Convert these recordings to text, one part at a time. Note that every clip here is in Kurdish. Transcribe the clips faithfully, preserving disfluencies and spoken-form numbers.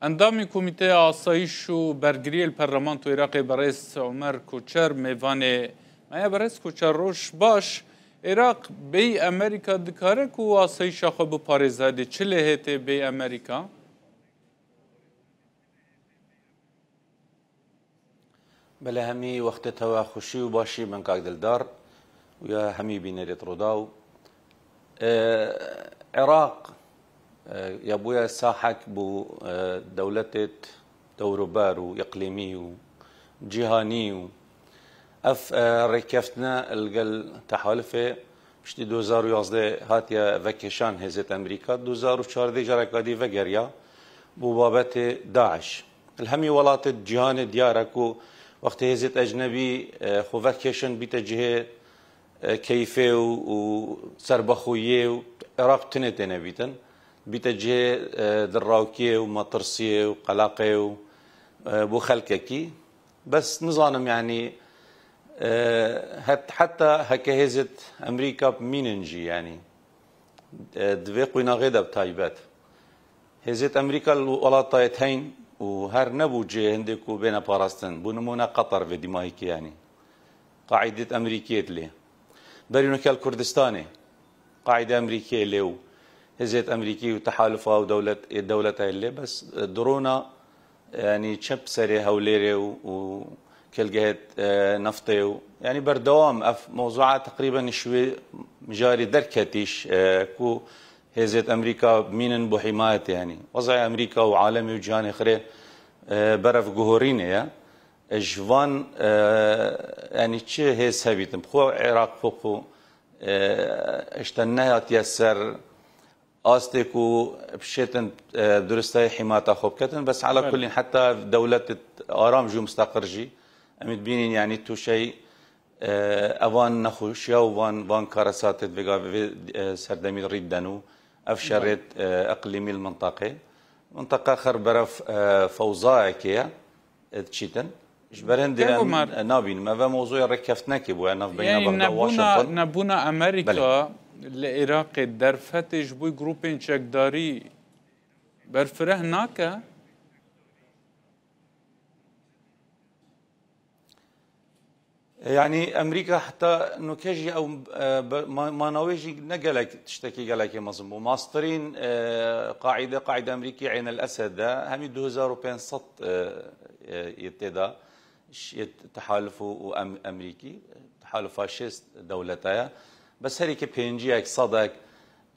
Endamê Komîteya Asayîş û Bergiriyê li Parlamentoya Iraqê berêz Omer Koçer mêvanê me ye. Berêz Koçer, roj baş. Iraq bêyî Amerîka dikare ku asayîşa xwe biparêze? Dê çi lê hê tê bêyî Amerîka? Belê, hemî wextê te we xweşî û başî bin kak Dildar û ya hemî bînerêt Rûdaw. E, Iraq, e, ya bûye sahek bû, e, dewletêt dewruber û îqlîmî û cîhanî û ev, e, rêkeftine li gel tehalifê piştî du hezar û yazdeh hatiye vekêşan hêzêt Amerîka, du hezar û çardeh careka dî vegeriya bo babetê DAIŞ. Li hemî welatê cîhanê diyar e ku wextê hêzêt ecnebî, e, xwe vekêşin bîte cihê, e, keyfê û, û serbexweyiyê û Iraq tinê têne bîtin. Bîte cihê, e, dirawkiyê û metirsiyê û qeleqê û, e, bo xelkekî. Bes nizanim, yanî, e, het-, heta heke hêzêt Amerîka bimînin jî, yanî, e, di vê qunaxê de bi taybet. Hêzêt Amerîka li welatayê teyn û her nebû cihê hindê ku bêne parastin. Bo nimûne Qatar vê dîmahîkê, yanî. Qaîdêt Amerîkiyê lê. Berî weke li Kurdistanê. Qaîde Amerîkiyê lê û hêzêt Amerîkî û tehalufa û dewlet, ê dewletayê lê. Bes, e, drona, yanî çep serê Hewlêrê û, û kelgehêt, e, neftê û, yanî berdewam ev mewzua teqrîben ji wê mijarê derketîş, e, ku hêzêt Amerîka bimînin bo hîmayetê, yanî wezayê Amerîka û alemê û cîhanê xirê, e, berev guhorînê ye. E, ji van, e, yanî çi hêz hebîtin, xwe Iraq xwe xwe, e, işte nehatiye ser astê ku bişêtin, e, duristayê hîmata xwe biketin. Bes ala Belê. Kulîn heta dewlet aram jî û mustaqir jî, em ê dibînin, yanî tûşey, e, evan nexweşiya û van, van karesatê vêga vê, e, serdemî rî diden û ev şerêt, e, iqlîmî li mintaqê. Mintaqa xer berev, e, fewzayekê ye, e, diçîtin. Ji ber hindê Kek em, Omer. e, nabînim. Ev e mewzûya rêkeftinekê bûye nav beyna Yanî Bexda û nebûna, Washington. Nebûna Amerîka Belê. Li Iraqê derfetê ji bo grûpên çekdarî berfireh nake? E, yanî Amerîka heta nûke jî ew, e, be-, ma-, mana wê jî ne gelek tiştekî gelekê mezin bû. Mastirîn, e, qaîde, qaîde Amerîkî Eyn el Esed e, hemî du hezar û pênc sed, e, e, yê tê de, ş-, yê tehaluf û, û em-, Amerîkî, tehalufa şêst dewleta ye. Bes herî ki pênciyek, sedek,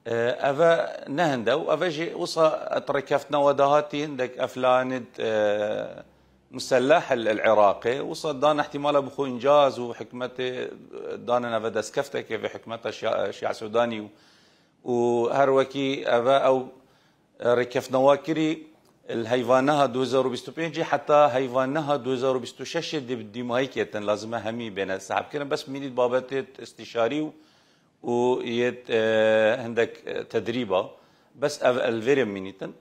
E, eve ne hinde û eve jî wisa et rêkeftina we dahatî hindek eflanid, e, muselleh el, el Iraqê. Wisa dan ihtimala bi xwe încaz û hikmetê, e, danin eve destkeftekê vê hikmeta Şia, Şia Sudanî û, û her wekî eve ew, e, rêkeftina we kirî li heyvaneha du hezar û bîst û pêncî heta heyvaneha du hezar û bîst û şeşê dê bi dîmahî ketin. Lazim e hemî bêne seheb kirin. Bes mînît babetê istîşarî û û yê, e, hindek, e, tedrîba. Bes ev el vêrê mînîtin.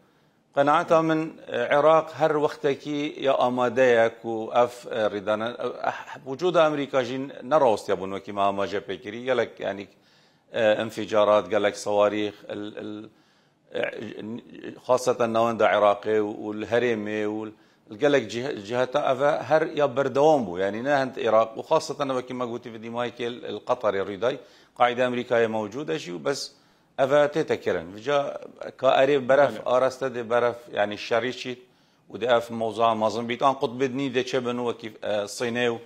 Qenaeta min, e, Iraq her wextekî ya amade ye ku ev, e, rîdane, e, wicûda Amerîka jî ne rawestiya bûn wekî me amaje pê kirî. Gelek, yanî, e, înfîcarat, gelek sewarîx, el, el, e, xaseten navenda Iraqê û, û li herêmê û li gelek cih-, ciheta eve her ya berdewam bû. Yanî ne hend Iraq û xaseten wekî me gotî vê dîmayekê li, li Qatarê rûday. Qaîde Amerîkayê mewcûd e jî û bes eve tête kirin. Vêca ka erê beref, Belê. araste dê beref, yanî şerî çît û dê ev mewzua mezin bît. An qutbê dinî dê çê bin wekî, e, Sînê û,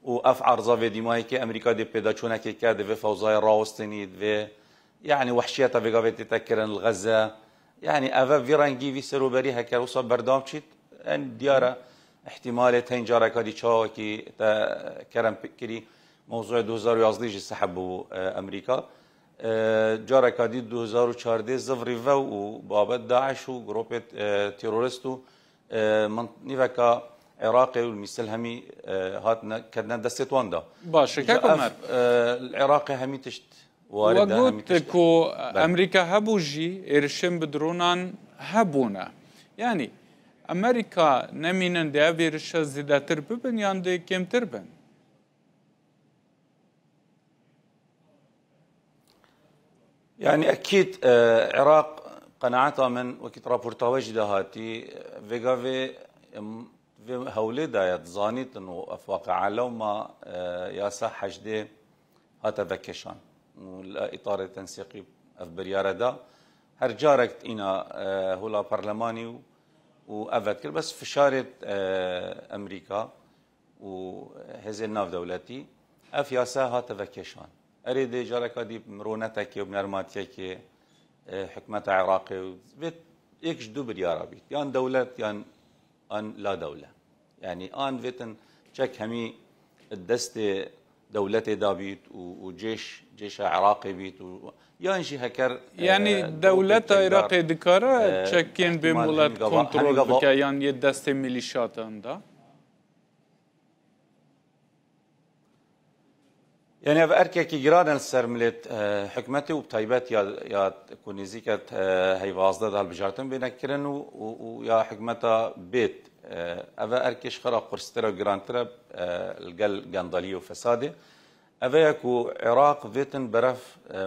û ev erza vê dîmayekê Amerîka dê pêdaçûnekê ke, dê vê fewzayê rawestinî, dê vê Yanî wehşiyeta vê gavê tête kirin li Xezze. Yanî eve vî rengî, vî serûberî heke wisa berdewam çît, en diyar e. Îhtîmalê teyn careka dî çawekî te kerem pê kirî, mewzûyê du hezar û yazdeh jî seheb bû, e, Amerîka. E, careka dî du hezar û çardeh zivrî ve û babet DAIŞ û grûpê, e, terorist û, e, min nîveka Iraqê û Mîsil hemî, e, hatine, ketine destê wan de. Baş e, Îja kek ev, Omer. e, li Iraqê hemî tişt We warid e, hemî got tişt ku Belê. Amerîka hebû jî êrişên bi dronan hebûne. Yanî Amerîka nemînin dê ev êrişe zêdetir bibin yan dê kêmtir bin? Yanî ekîd, e, Iraq Qenaeta min, wekî di raporta we jî de hatî, vêga vê, em, vê hewlê de ye, dizanîtin û ev waqia lewma, e, yasa heşdê hate vekêşan û li îtarê tensîqî ev biryare da. Her carek îna, e, hûla parlemanî û, û ev vedikir, bes fişarê, e, Emerîka û hêzên navdewletî ev yasa hate vekêşan. Erê dê careka dî bi mironeteke û bi nermatiyekê, e, hikûmeta Iraqê û vê yek ji du biryara bît. Yan dewlet yan an la dewle. Yanî an vêtin çek hemî destê dewletê da bît û, û cêş, cêşa Iraqê bît û yan jî heker, e, Yanî dewleta Iraqê dikare e, çekên bê ihtimal milet hemî gava, kontrol hemî gava bike yan yê destê milîşatan da? Yani ev erkekî giran e li ser milêt, e, hikûmetê û bi taybet ya, ya ku nêzîk e, e, heyvazdeh de hilbijartin bêne kirin û, û, û ya hikûmeta bêt, e, ev e erkê ji xwe re qurstir e û girantir e, e, li gel gendaliyê û fesadê. Ev e ya ku Iraq vêtin berev, e,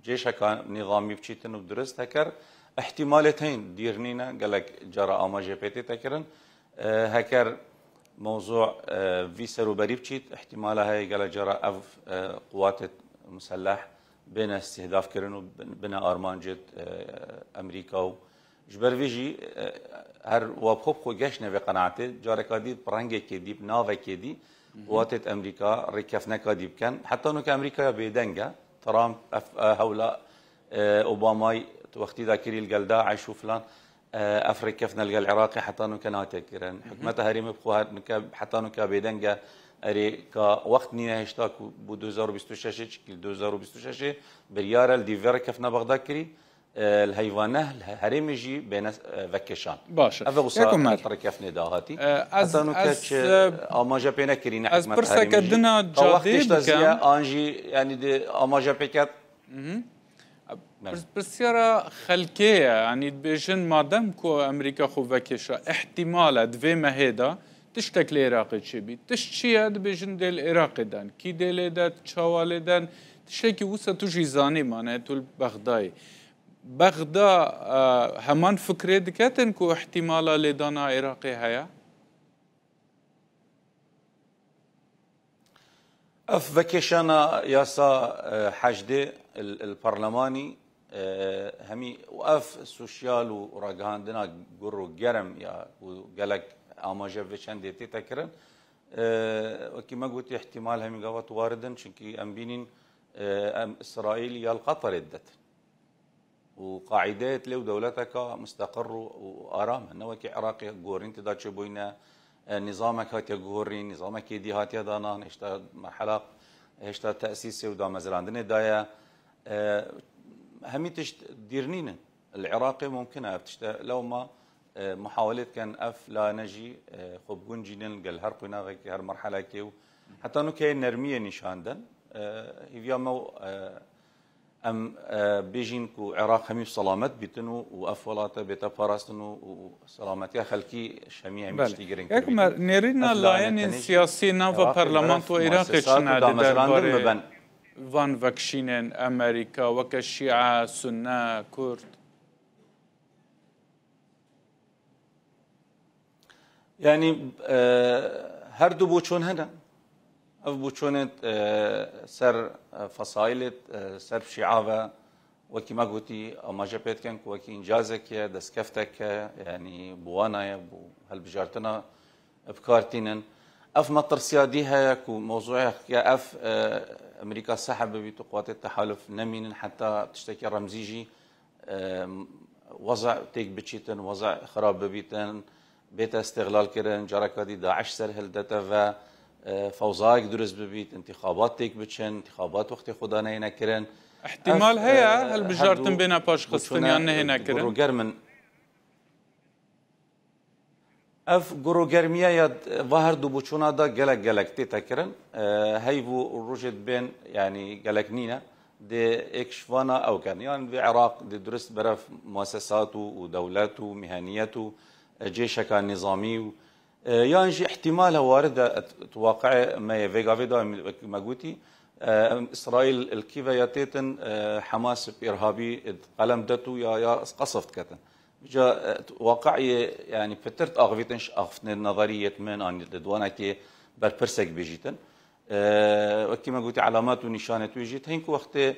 cêşeka nîzamî biçîtin û dirist heker, ihtimalê teyn dîr nîne, gelek cara amajê pê tê te kirin. E, heker mewzû, e, vî serûberî biçît, ihtimala heye gelek cara ev, e, quwatê muselleh bêne îstihdafkirin û bin-, bine armancê, e, Emerîka û ji ber vê jî, e, her wa bi xwe bi xwe geştine vê qenaetê, careka dî bi rengekê dî, bi navekê dî, quwatê Emerîka rêkefneka dî bikin. Heta nûke Emerîkaya bêdeng e. Trump ev, e, hewla, e, Obamayî wextî de kirî li gel DAIŞ û filan. E, ev rêkeftin li gel Iraqê heta nûke nehatiye kirin. Hikûmeta herêmê bi xwe her nûke, heta nûke bêdeng e. Erê, ka wext nîne hêşta ku bo du hezar û bîst û şeş, çikî li du hezar û bîst û şeş biryar e li dîv vê rêkeftina Bexda kirî, e, li heyva neh, li herêmê jî bêne, e, vekêşan. Baş e. Ev e wisa Yek Omer. Rêkeftinê dahatî. E, ez, Heta nûke ez, çi e, amaje pê nekirîne ez hikûmeta pirseke herêmê jî. Dina Ka cadê wext hêşta bikem. Ziya an jî, yanî di amaje pê ket. Mhm. Belê. Pirs-, pirsyara xelkê ye, yanî dibêjin madem ku Amerîka xwe vekêşa, îhtîmal e di vê mehê de tiştek li Iraqê çêbî. Tişt çi ye? Dibêjin dê li Iraqê den. Kî dê lê den, çawa lê den? Tiştekî wisa tu jî zanî, mane tu li Bexdayê. Bexda, e, heman fikrê diketin ku îhtîmala lêdana Iraqê heye? Ev vekêşana yasa, e, heşdê il, il parlemanî, e, hemî û ev sosyal û ragihandina gur û germ ya ku gelek amaje vê çendê tê te kirin, e, wekî me gotî, ihtimal hemî gava tu warid in, çunkî em bînîn, e, em Îsraîl ya li Qatarê didetin. û qaîdeyê dilê û dewleteka musteqir û, û aram e. Ne wekî Iraqê gorîn tê de çêbûyne, e, nîzamek hatiye guhorîn, nîzamekê dî hatiye danan, hêşta merhela, hêşta tesîsê û damezrandinê daye. E, hemî tişt dîr nînin. Li Iraqê mumkin e ev tişte lewma, e, muhawelê dikin ev layene jî, e, xwe biguncînin gel her qûnavekê, her merhelekê û heta nûkeyê nermiyê nîşan den. E, hîviya me û, e, Em, e, bêjîn ku Iraq hemî selamet bîtin û, û ev welate bête parastin û, û, û selametiya xelkî ji hemî hemî Belê. Tiştî girîngtir Yek bîtin. Mer, nêrîna Ev layene layene tenê jî siyasî nava Iraqê parlamento beref Iraqê muessesat çine û de damezrandin derbarê bibin. Van vekişînên Amerîka, weke Şîa, Sunne, Kurd. Yanî, e, her du boçûn hene. Ev boçûnê, e, ser, e, fesaîlê, e, ser Şîa ve, wekî me gotî, amaje pê dikin ku wekî încazek e, destkefteke, yanî bi wana ye, bo hilbijartina bi kar tînin. Ev metirsiya dî heye ku mewzûyek ya ev, e, Amerîka seheb bibît û quwatê tehaluf nemînin, heta tiştekî remzî jî, e, weza têk biçîtin, weza xirab bibîtin, bête îstixlal kirin, careka dî DAIŞ ser hildete ve, e, fewzayek durist bibît, întîxabat têk biçin, întîxabat wextê xwe de neyne kirin. Îhtîmal Ev, heye e, hilbijartin her du bêne paşxistin boçûne, yan nehêne e, kirin? Gur û germ in. Ev gur û germiya ya va her du boçûna de gelek gelek tête kirin. E, heyv û rojê dibên, yanî gelek nîne. Dê êk ji vana ew ken. Yan vê Iraq dê durist berev muessesat û, û dewlet û miheniyet û, e, cêşeka nîzamî û, e, yan jî îhtîmal e warid e, et, et waqiê me yê vêga vê de wekî me gotî, Em, Îsraîl li kî ve ya têtin, e, Hamas bi îrhabî qelem det û ya, ya qesf diketin. Ca, e, waqiyê, yanî pitir axivîtin, axiftinê nezerî yê min, an di wanekê berpirsek bêjîtin. E, wekî me gotî, elamet û nîşanê wî jî, hên ku wextê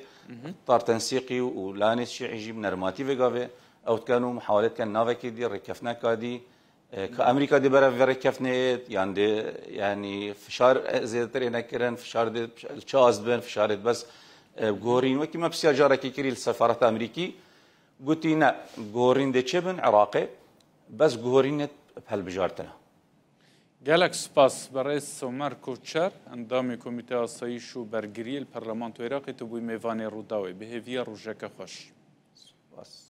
tar tensîqî û lanê şîî jî bi nermatî vê gavê ew dikin û muhawelê dikin navekê dî, rêkeftineka dî, e, ka Amerîka dê bere vê rêkeftinê, yan dê, yanî fişar, e, zêdetirê nekirin, fişar dê li çi az dibin, fişarê bes, e, guhorîn. Wekî me pisyar carekê kirî li sefareta Amerîkî, gotî ne, guhorîn dê çêbin Iraqê, bes guhorînê hilbijartine. Gelek spas berêz Somer Koçer, endamê Komîteya Asayîş û Bergiriyê li Parlamentoya Iraqê, tu bûyî mêvanê Rûdawê. Bi hêviya rojeke xweş. Spas.